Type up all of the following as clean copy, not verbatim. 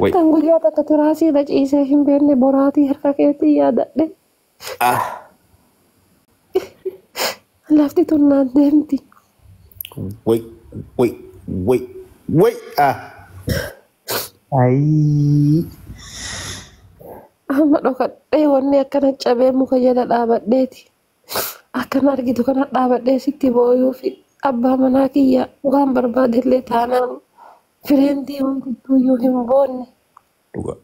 Wai. Tan guyyaa takka tiraasii irra ciisee hin beekne boraatii harka keetii yaadadhe. Ah. Lafti tun naan deemti. Wai. Wai. Wai. Wai. Ah. Ayii. Amma dhokadhee wanni akkana cabee muka jala dhaabadheeti. Akkana argitu kana dhaabadhee sitti booyuufi abbaa manaa kiyya waan barbaadellee taanaan fireentii hunduttuuyyuu hin boonne. Dhugaa.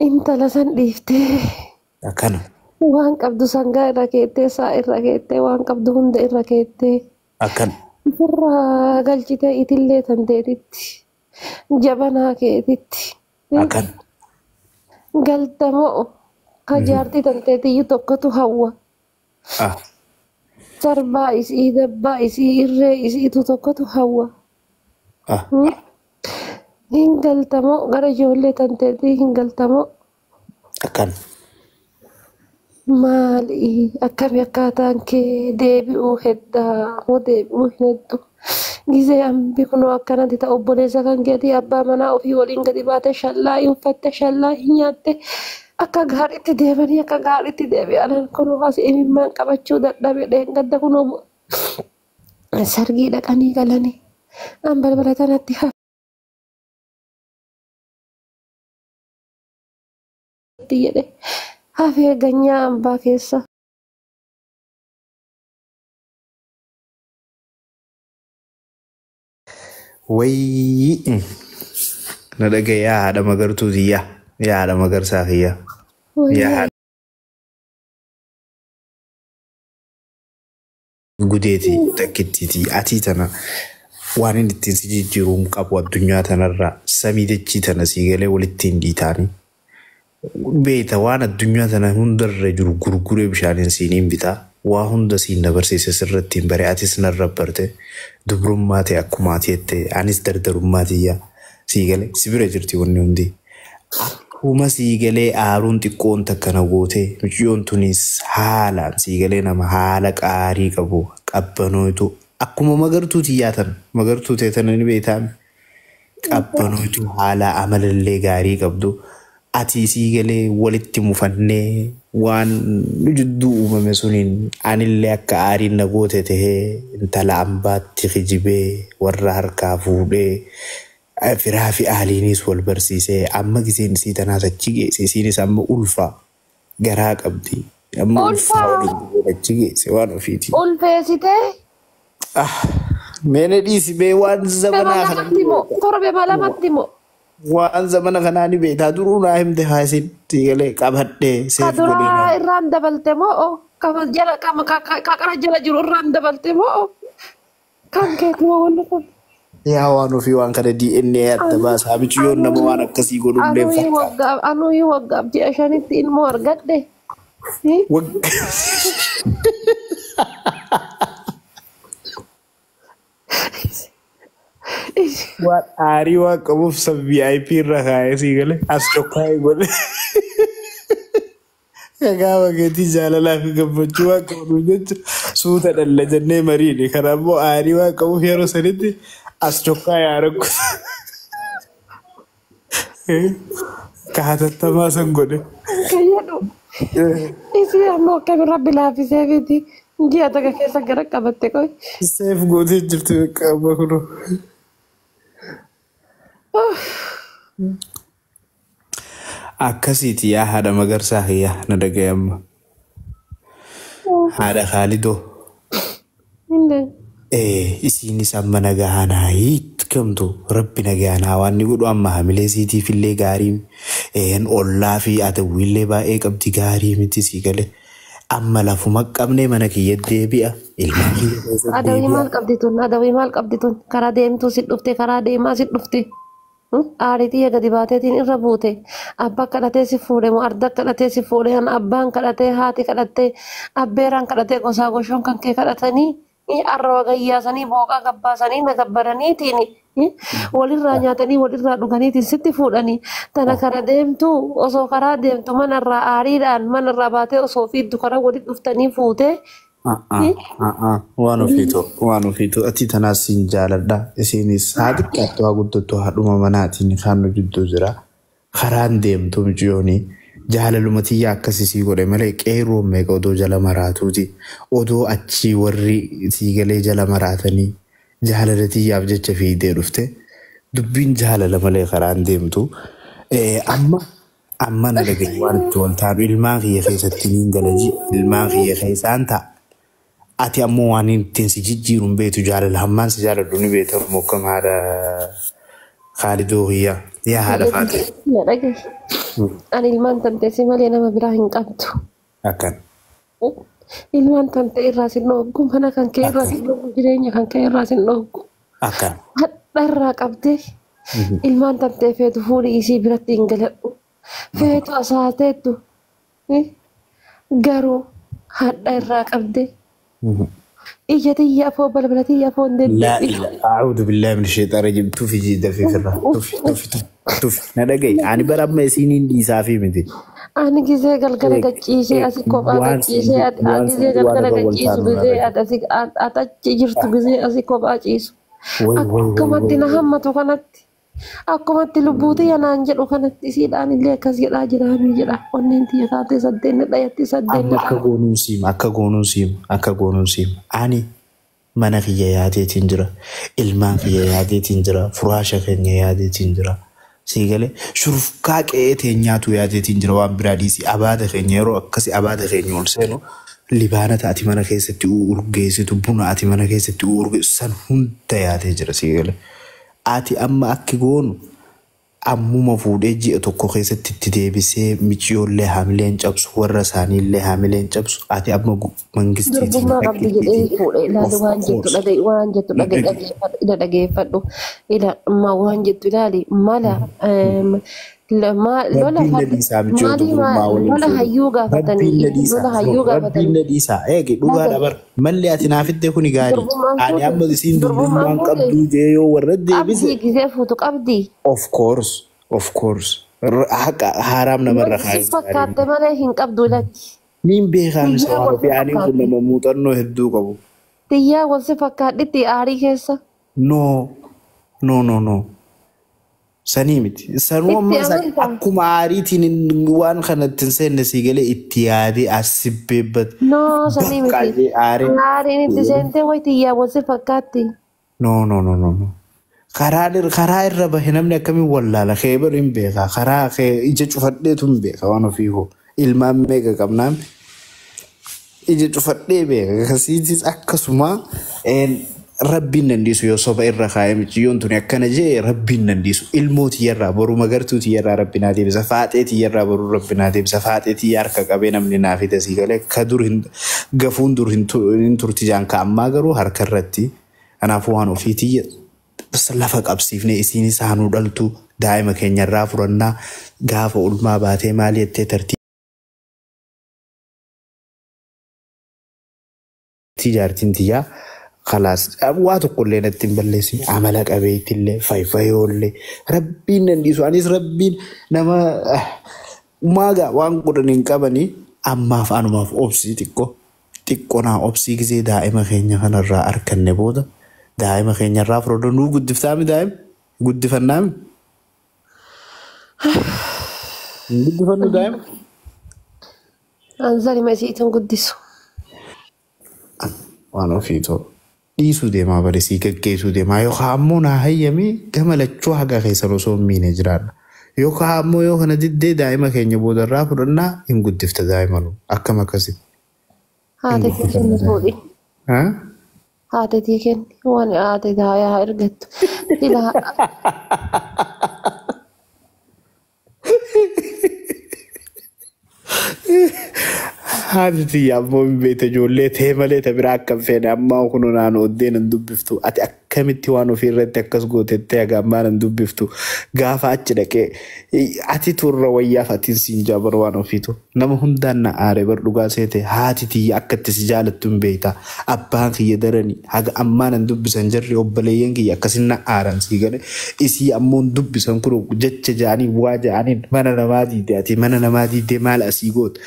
Intala san dhiiftee Akkana. waan qabdu sangaa irra keettee sa'a irra keettee waan qabdu hunda irra keettee Akkana. ofirraa galchitee itillee tanteetitti jabanaa keetitti Akkana. galtamoo ka jaartii tanteetiyyuu tokkotu hawwa. Ah. Sarbaa isii dabbaa isii irree isiitu tokkotu hawwa. Ah. Hin galtamoo gara ijoollee tanteetii hin galtamoo Akkana. maali akkami akkaataan kee deebi'uu heddaa moo deebi'uu hin heddu. Gizee hambi kunoo akkanatti ta'u obboleessa kan keetii abbaa manaa ofii waliin gadi baate shallaa uffatte shallaa hin nyaatte akka gaariitti deemanii akka gaariitti deebi'an kunoo as imimmaan qabachuu dadhabe dheengadda kunoo sargii dhaqanii galanii an balbala tanatti hafti jedhe hafee ganyaa ambaa keessa. Wayii. Na dhagaye yaa haadha magartuu tiyyaa. Yaa haadha magarsaa kiyyaa. Yaa Wayii haadha gudeeti takkittiiti atii tana waan inni ittiin si jijjiiruu hin qabu addunyaa tanarraa samii dachii tana sii galee walitti hin dhiitaanii. Beeta waan addunyaa tana hundarra jiru gurguree bishaaniin siiniin bitaa. Waa hunda siin dabarsiise sirratti hin bare atis narra barte dubrummaa ta'e akkuma ati jette anis dardarummaa tiyya sii galee si bira jirti wanni hundi. Akkuma sii galee aaruun xiqqoon takka na gootee mucayyoon tunis haalaan sii galee nama haala qaarii qabu qabbanootu akkuma magartuu tiyyaa tana magartuu ta'e tana ni beektaami. Qabbanootu haala amalallee gaarii qabdu. Ati sii galee walitti mufannee waan nu jidduu uumame suniin anillee akka aariin na goote tahee intala ambaatti kijibee warra harkaa fuudhee firaa fi aaliinis wal barsiisee amma giseen isii tanaas achi geesse isiinis amma ulfa garaa qabdi amma ulfaa ulfaa waliin godhee achi geesse waan ofiiti. ulfeessitee Ah, mee dhiisi mee waan torbee zamanaa kana lamatti moo torbee lamatti moo waan zamana kanaa ni beektaa duruu naa himte haasin siigalee qabadhee ka seef godhee duraa irraan dabalte moo ka jala ka ka qara jala jiru irraan dabalte moo kan keeti moo wanni kun. Yaa waan ofii waan kana DNA adda baasaa michiyyoon nama waan akkasii godhullee Anuyi fakkaata. waggaaf anuyi waggaaf ji'a shanitti ilmoo argadhe. Waan aarii waan qabuuf sab VIP irra kaa'ee siigalee as cokkaa'ee godhe. Gaafa keetii jaalalaa fi gammachuu waan qabnuuf jecha suuta dhalla jennee mariini. Kana immoo aarii waan qabuuf yeroo sanitti as cokkaa'ee aara Ka hatattamaa san godhe. Kan jedhu isii ammoo akkami rabbi laaffisee fiti ji'a takka keessa gara qabatte qoy. Seef gootee jirti qaama kunoo. Akkasiiti yaa haadha magarsaa kiyya na dhagaye amma. Haadha Khaalidoo. Isiinis amma nagaa naa hiikamtu rabbi nagaa naa waan ni godhu amma hamilee siitiif illee gaarii ollaa fi adawwiillee baay'ee qabdi gaarii miti sii galee. Amma lafuma qabnee mana kiyya deebi'a. Ilmaan kiyya keessa Adawii deebi'a. maal qabdi tun? Adawii maal qabdi tun? Karaa deemtuu si dhufte, karaa deemaa si dhufte. Aarii xiyya gadi baateetiin irra buute. Abbaa kadhatee si fuudhe moo arda kadhatee si fuudhe an abbaan kadhatee haati kadhattee abbeeraan kadhatee gosaa goshoon kan kee kadhatanii arraba gayyaasanii booqaa gabbaasanii na gabbaraniitiin walirraa nyaatanii walirraa dhuganiitiin sitti fuudhanii tana kara deemtu osoo karaa deemtu manarraa aariidhaan manarraa baatee osoo fiiddu karaa walitti dhuftanii fuutee Waan ofiitu waan ofiitu ati tanaas siin jaaladha. Isiinis haa xiqqaattu haa guddattu haadhuma manaatiin kan nu jidduu jira. Karaan deemtu miciyoonii jaalaluma tiyya akkasii sii godhe malee qeerroon meeqa odoo jala maraatuuti. Odoo achii warri sii galee jala maraatanii jaalala tiyyaaf jecha fiigdee dhufte. Dubbiin jaalala malee karaan deemtu. Amma amma na dhagaye waan itti wal taanu ilmaan kiyya keessatti niin galaji ilmaan kiyya keessaan ta'a. Ati ammoo waan ittiin si jijjiiru hin beektu jaalala hammaan si jaaladhu ni beekta mokkam haadha Khaalidoo kiyya yaa haadha faate. Na dhagaye. Ani ilmaan tante si malee nama biraa hin qabdu. Akkan. Ilmaan tante irraa sin dhooggu, mana kan kee irraa sin dhooggu, jireenya kan kee irraa sin dhooggu. Akkan. Hadharraa qabdee ilmaan tantee feetu fuudhii isii biratti hin galadhu. Feetu asaateettu. Garuu hadha irraa qabdee ija tiyya afoo balbala tiyya afoo hin لا deddeebitu. إله أعوذ بالله من الشيطان الرجيم tufi dafii firra tufi tufi tufi na dhagaye ani bara amma isiiniin dhiisaa fi miti. Ani gizee galgala gachiisee asi kophaa Waan gachiisee waan gizee waan galgala irra wal gachiisu taanu na gizee dhagaye. ati achi jirtu gizee asi kophaa ciisu. Way way way Akkumatti way na hammatu kanatti akkumatti lubbuu tiyya naan jedhu kanatti isiidhaan illee akkas jedhaa jiraamii jedha. Onneen tiyya taatee saddeen dhayatti saddeen Amma akka goonuun siima akka goonuun siima akka goonuun siima ani mana kiyya yaadeetiin jira ilmaan kiyya yaadeetiin jira furaasha keenya yaadeetiin jira sii galee shurufkaa qe'ee teenyaatu yaadeetiin jira waan biraa dhiisii abaada keenya yeroo akkasi abaada keenya ol seenu libaana ati mana keessatti urgeessitu buna ati mana keessatti urgeessitu san hunda yaadee jira sii galee ati amma akki goonu ammuma fuudhee ji'a tokko keessatti itti deebisee miciyoollee haamileen cabsu warra isaaniillee haamileen cabsu ati amma mangistiitiin Durbummaa qabdi jedhee fuudhe ilaali of waan jettu course dhaga'i waan jettu dhaga'i dhageeffadhu ila dhageeffadhu ila ma waan jettu ilaali mala lola Rabbiin na dhiisaa miciyoo maalii dubrummaa waliin lola fuudhu. hayyuu gaafatanii Rabbiin na dhiisaa. lola hayyuu Rabbiin gaafatanii na dhiisaa. Eegi dhugaa dabar. Malli ati naaf itti kuni gaarii. durbummaan Ani fuute amma isiin durbummaan dubrummaan fuute qabduu jee yoo warra deebise. qabdii gisee fuutu qabdii Of course. Of course. Haqa haaraam namarra wanti si kaayuu gaarii. fakkaatte malee hin qabdu lakki Niin beekaa misa xiyyaa waan wal si ofii ani kun fakkaatti nama muuxannoo hedduu qabu. xiyyaa wal si fakkaadhitti aarii keessa No. No no no. Sanii miti. Sanuu itti amma amantaa akkuma aariitiin waan kana ittiin seenne sii galee itti yaadee as beebbate. No, sanii Bakka miti. ishee aaree. Aariin itti seentee wayi xiyyaa wal si fakkaatti. No, no, no, no, no. Karaa irra bahe namni akkamiin wallaala kee baru hin beeka. Karaa kee ija cufadheetu hin beeka waan ofii koo. Ilmaan meeqa qabnaan ija cufadhee beeka. Kasiitis akkasuma rabbiin dandeessu yoo soba irra kaa'ee miciyyoon tuni akkana jee rabbiin dandeessu. Ilmoo tiyyarraa boru magartuu tiyyarraa rabbi naa deebisa. Faaxee tiyyarraa boru rabbi naa deebisa. Faaxee tiyya harka qabee namni naa fida sii galee ka dur hin gafuun dur hin turti jaan ka ammaa garuu harka irratti. Kanaafuu waan ofii tiyya lafa qabsiifnee isiinis haanuu dhaltu daa'ima keenyarraa furannaa gaafa ulmaa baatee maali jettee tartiibtii jaartiin tiyyaa kalaas waa tokkollee natti hin balleessin amala qabeettillee fayfayoollee rabbiin nan dhiisu anis rabbiin nama maagaa waan godhan hin qabanii ammaaf anumaaf obsii xiqqoo xiqqoo naa obsii gisee daa'ima keenya kanarraa arkanne booda daa'ima keenyarraa fudhadhu nuu guddiftaami daa'ima guddifannaami hin guddifannu daa'ima. Anzalima isiitiin guddisu. Waan ofiitoo dhiisuu deemaa barisii gaggeessuu deemaa yookaan ammoo naa hayyamee gama lachuu haga keessan osoo hin miine jiraadha. Yookaan ammoo yoo kana diddee daa'ima keenya boodarraa fudhannaa hin guddifta daa'ima nu akkam akkasi. Haati kee kenni fuudhi. Haati tii kenni waan haati haa ergattu. Ilaa Haati tiyya ammoo hin beekte ijoollee tee malee ta biraa akka hin feene ammaa kun naan oddeen hin dubbiftu ati Akkamitti waan ofii irratti akkas gootettee haga ammaa nan dubbiftu gaafa achi dhaqee ati turra wayyaaf atiin siin jaa bar waan ofiitu nama hundaan na aare bar dhugaa seete haati tiyya akka itti si jaalattu hin beekta abbaan kiyya darani haga ammaa nan dubbisan jarri obboleeyyan kiyya akkasin na aaran sii gale isii ammoo hin dubbisan kun jecha jaanii waa jaaniin mana namaa diide ati mana namaa diidee maal asii goota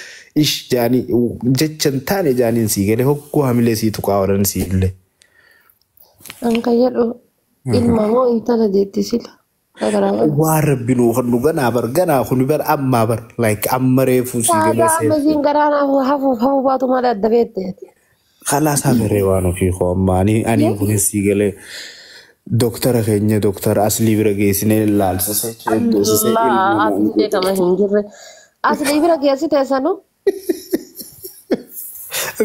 ish jaanii jecha hin taane jaaniin sii gale hogguu hamilee sii tuqaa oolan sii illee. An kan jedhu ilma moo intala deetti sila? Waan rabbi nuu kennu ganaa bar ganaa kuni bar ammaa bar like amma reefuu sii galee Saadaa amma seete. isiin garaan hafuuf hafuu baatu malee adda beekte. Khalaas haferee waan ofii koo amma ani kunis sii galee doktara keenya doktara aslii bira geessinee laalsisee cheeddoosisee Allah ilma nuu asillee kama hin jirre. Asilii bira geessite sanu.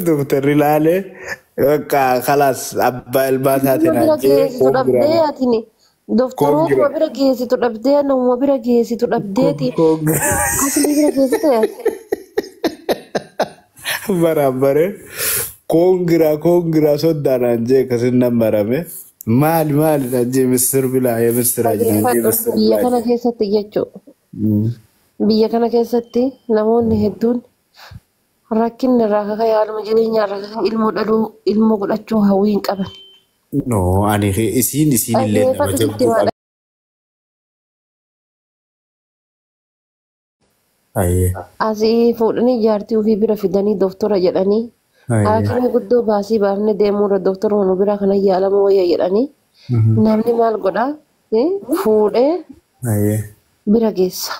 Doktarri laalee bakka khalaas abbaa ilmaa taate Nama bira naan jee geessitu koon dhabdee biraa atini. koon Doktorootuma bira bira geessitu dhabdee namuma bira geessitu dhabdeeti. koon bira Asilii bira geessite. Barabbare koongiraa koongiraa soddaa naan jee akkasin nan marame maali maali naan jee misir bilaa yee misir aji naan jee Dhageeffadhu misir biyya bilaa kana jee. keessatti jechuudha. Biyya kana keessatti namoonni hedduun rakkinni irraa kaka yaaluma jireenya irraa kaka ilmoo dhaluu ilmoo godhachuu hawwii hin qaban. No ani isiin isiin illee nama Dhageeffadhu sitti jabduu himaa qabdi. Ayyee. Asii fuudhanii jaartii ofii bira fidanii doktora jedhanii Ayyee. haakimii guddoo baasii baafnee deemuurra doktoruma nu biraa kana yaalamuu wayya jedhanii namni maal godhaa fuudhee Ayyee. bira geessa.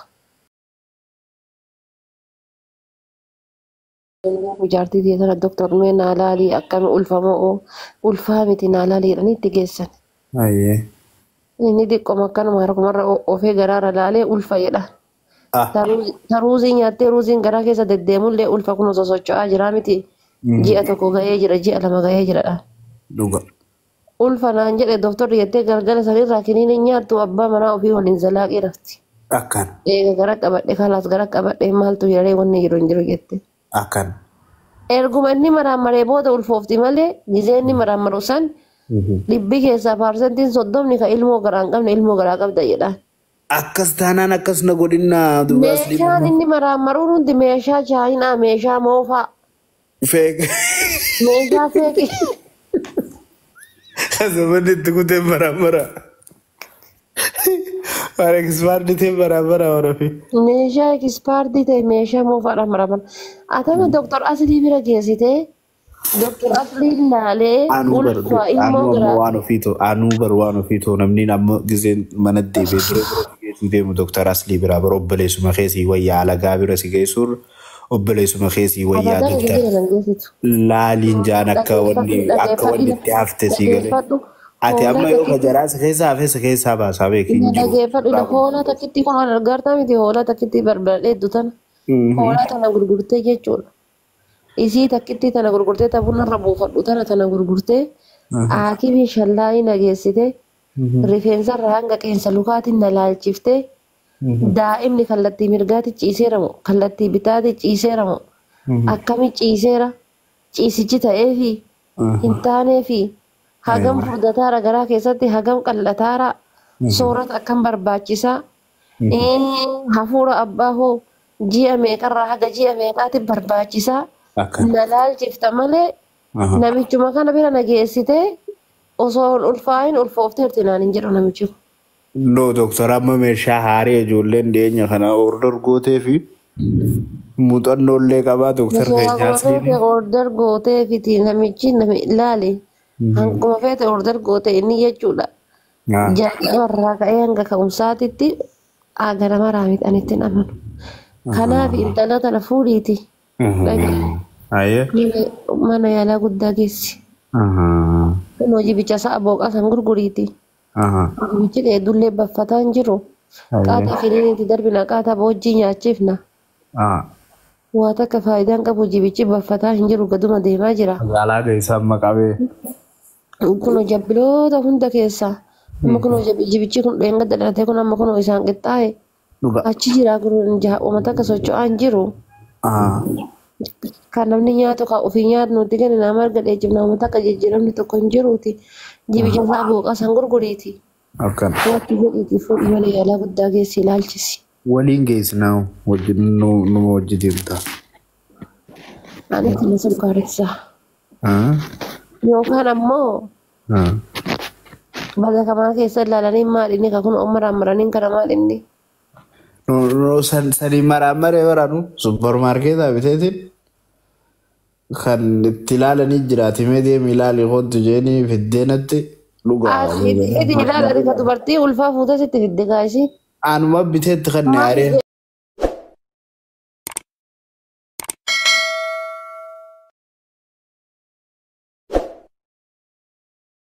Jaartii ta'e sana doktor mee naa laalii akkami ulfamoo ulfaa miti naa laalii jedhanii itti geessan. Ayyee. Inni xiqqooma akkanuma harkumarra ofee garaarra laalee ulfa jedha. Ah. Taruuzii nyaattee ruuziin garaa keessa deddeemullee ulfa kun osoo socho'aa jiraa miti. Ji'a tokko ga'ee jira ji'a lama ga'ee jiradha. Dhuga. Ulfa naan jedhe doktorri jettee galgala sanirraa kiniin hin nyaattu abbaa manaa ofii waliin zalaaqee rafti. Akkan. Eega gara qabadhe kalaas gara qabadhe maaltu jedhee wanni jiru hin jiru jette. Akkan. Erguma inni maraammaree booda ulfoofti malee gizee inni maraammaru san dhibbi keessaa 30% ka ilmoo garaa hin qabne ilmoo garaa qabda jedhaan. Akkas taanaan akkas na godhinnaa dubaas Meeshaan inni maraammaruun hundi meeshaa chaayinaa meeshaa moofaa Feek. meeshaa feeqii. Zamanni itti kutee maraamara. Waan ekspaardi ta'e maraamara waan ofii. Meeshaa ekspaartii ta'e meeshaa moofaadhaan maraamara. Atama doktor Aslii bira geessitee doktor Asliin laalee Anuu bar ulfaa ilmoo anuu ammoo garaa waan ofiitu anuu bar waan ofiitu namni amma gizeen mana deebi'ee bira bira si geessuu deemu doktor Aslii biraa bara obboleessuma keessii wayyaa alagaa bira si geessuur obboleessuma keessii wayyaa abadan doktor bira nan geessitu. laaliin jaan akka wanni Dhaggeeffadhu akka wanni itti hafte sii galee. dhaggeeffadhu Ati hoolaa amma yoo takkitti kajaraa si keessaa hafe si keessaa baasaa beeki hin jiru. dhaggeeffadhu hoolaa takkitti kun waan argaartaa miti hoolaa takkitti barbaadheeddu tana hoolaa tana gurgurtee jechuudha. Isii takkitti tana gurgurtee tabunarra buufadhu tana tana gurgurtee haakimii shallaayii na geessite rifeensarra hanga qeensa lukaatiin na laalchiftee daa'imni kallattii mirgaatti ciiseera moo kallattii bitaatti ciiseera moo akkami ciiseera ciisichi ta'eefi hin taaneefi hagam furdataara garaa keessatti hagam qal'ataara soorata akkam barbaachisaa hafuura abbaa hoo ji'a meeqarraa haga ji'a meeqaatti barbaachisaa Akkan. na laalchifta malee namichuma kana bira na geessitee osoo hin ulfaayin ulfoofteerti naan hin jedhu namichi kun. No doktor amma meeshaa haarii ijoolleen dhiyeenya kana order gootee fi muuxannoo illee qabaa doktor Osoo keenya hanguma Asliin. feete order gootee fiti namichi nami laali hanguma feete order goote inni jechuudha. Jalqabarraa ka'ee hanga ka'umsaatitti ganama raamit ani ittiin amanu. Kanaaf intala tana fuudhiiti. Ayyee. Mana yaalaa guddaa geessi. Kun hojii bicha sa'a booqaa san gurguriiti. Bichi dheedullee baffataa hin jiru. Qaataa finiinitti darbina qaataa boojjii nyaachifna. Waa takka faayidaan qabu jibichi baffataa hin jiru gaduma deemaa jira. Magaalaa geessaa amma qabee. Kun jabbiloota hunda keessaa. Amma kun jibichi kun dheengadda dhalatee kun amma kun isaan qixxaaye. Dhuga. Achi jira kun uummata akka socho'aa hin jiru. Kan namni nyaatu kan ofii nyaatu nuti kenna nama arga dheejjibna uummata akka jijjiiramni tokko hin jiruuti. Jibicha isaa booqa san gurguriiti. Akkana. Wanti jedhiiti fuudhi mana yaalaa guddaa geessi ilaalchisi. Waliin geessinaa wajjin numa wajji deemta. Ani kana sukkaaressaa. Yookaan ammoo bakka kamaa keessa ilaalanii maal inni kan kun umaraan maraniin kana maal inni. No, sanii maraan maree waraanu supparmaarkeetaa biteetiin kan itti ilaalanii jiraate mee deemi ilaali kottu jeeni fiddeenatti dhugaa. Ati ilaala dubartii ulfaa fuutee sitti fidde gaayisii. Anuma biteetti kan yaareen.